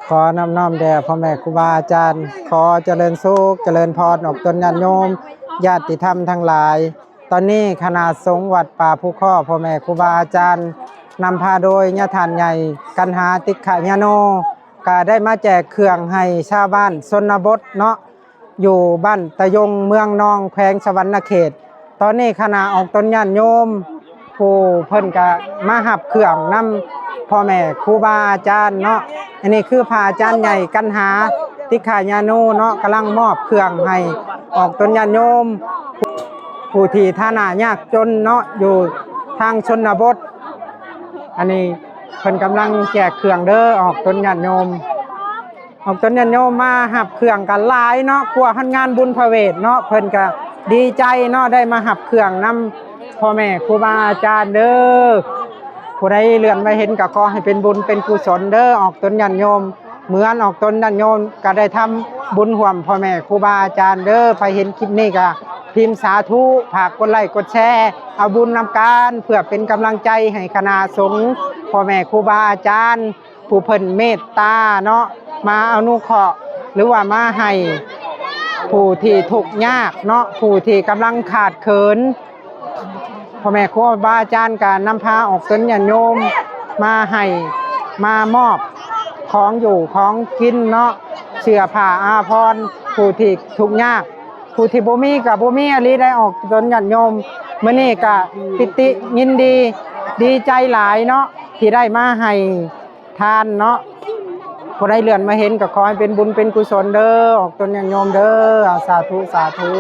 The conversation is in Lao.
ຂໍນອບນ້ອມແດ່ພໍ່ແມ່ຄູບາອາຈານ, ຂໍຈະເລີນສຸກຈະເລີນພອນອອກຕົນຍາດໂຍມ ຍາດຕິທຳທັງຫຼາຍ. ຕອນນີ້ຄະນະສົງວັດປ່າພູຄໍ ພໍ່ແມ່ຄູບາອາຈານ ນຳພາໂດຍຍາທ່ານໃຫຍ່ກັນຫາ ຕິກຂະຍາໂນ ກະໄດ້ມາແຈກເຄື່ອງໃຫ້ຊາວບ້ານຊົນນະບົດເນາະ ຢູ່ບ້ານຕະຍົງ ເມືອງນອງ ແຂວງສະຫວັນນະເຂດ. ຕອນນີ້ຄະນະອອກຕົນຍາດໂຍມ ຜູ້ເພິ່ນກະມາຮັບເຄື່ອງນຳພໍ່ແມ່ຄູບາອາຈານເນາະ. ອັນນີ້ຄືພະອາຈານໃຫຍ່ກັນຫາ ຕິກຂະຍາໂນເນາະ ກຳລັງມອບເຄື່ອງໃຫ້ອອກຕົນຍາດໂຍມ ຜູ້ທີ່ຖານະຍາກຈົນເນາະ ຢູ່ທາງຊົນນະບົດ. ອັນນີ້ເພິ່ນກຳລັງແຈກເຄື່ອງເດີ ອອກຕົນຍາດໂຍມ. ອອກຕົນຍາດໂຍມມາຮັບເຄື່ອງກັນຫຼາຍເນາະ ກວ່າຮອດງານບຸນພະເວດເນາະ. ເພິ່ນກະດີໃຈເນາະ ໄດ້ມາຮັບເຄື່ອງນຳພໍ່ແມ່ຄູບາອາຈານເດີ. ຜູ້ໃດເລື່ອນມາເຫັນກະຂໍໃຫ້ເປັນບຸນເປັນກຸສົນເດີ ອອກຕົນຍາດໂຍມ. ເໝືອນອອກຕົນຍາດໂຍມກະໄດ້ທຳບຸນຮ່ວມພໍ່ແມ່ຄູບາອາຈານເດີ. ໃຜເຫັນຄລິບນີ້ກະພິມສາທຸ ຝາກກົດໄລ້ກົດແຊ ເອົາບຸນນຳກັນ ເພື່ອເປັນກຳລັງໃຈໃຫ້ຄະນະສົງ ພໍ່ແມ່ຄູບາອາຈານ ຜູ້ເພິ່ນເມດຕາເນາະ ມາອະນຸເຄາະ ຫຼືວ່າມາໃຫ້ຜູ້ທີ່ທຸກຍາກເນາະ ຜູ້ທີ່ກຳລັງຂາດເຂີນ. ພໍ່ແມ່ຄູບາອາຈານກະນຳພາອອກຕົນຍາດໂຍມມາໃຫ້ ມາມອບຂອງຢູ່ຂອງກິນເນາະ ເສື້ອຜ້າອາພອນ ຜູ້ທີ່ທຸກຍາກ ຜູ້ທີ່ບໍ່ມີກະບໍ່ມີອີ່ຫຼີໄດ໋ ອອກຕົນຍາດໂຍມ. ມື້ນີ້ກະປິຕິຍິນດີ ດີໃຈຫຼາຍເນາະ ທີ່ໄດ້ມາໃຫ້ ທານເນາະ. ຜູ້ໃດເລື່ອນມາເຫັນກໍຂໍໃຫ້ເປັນບຸນເປັນກຸສົນເດີ ອອກຕົນຍາດໂຍມເດີ. ອາ ສາທຸ ສາທຸ.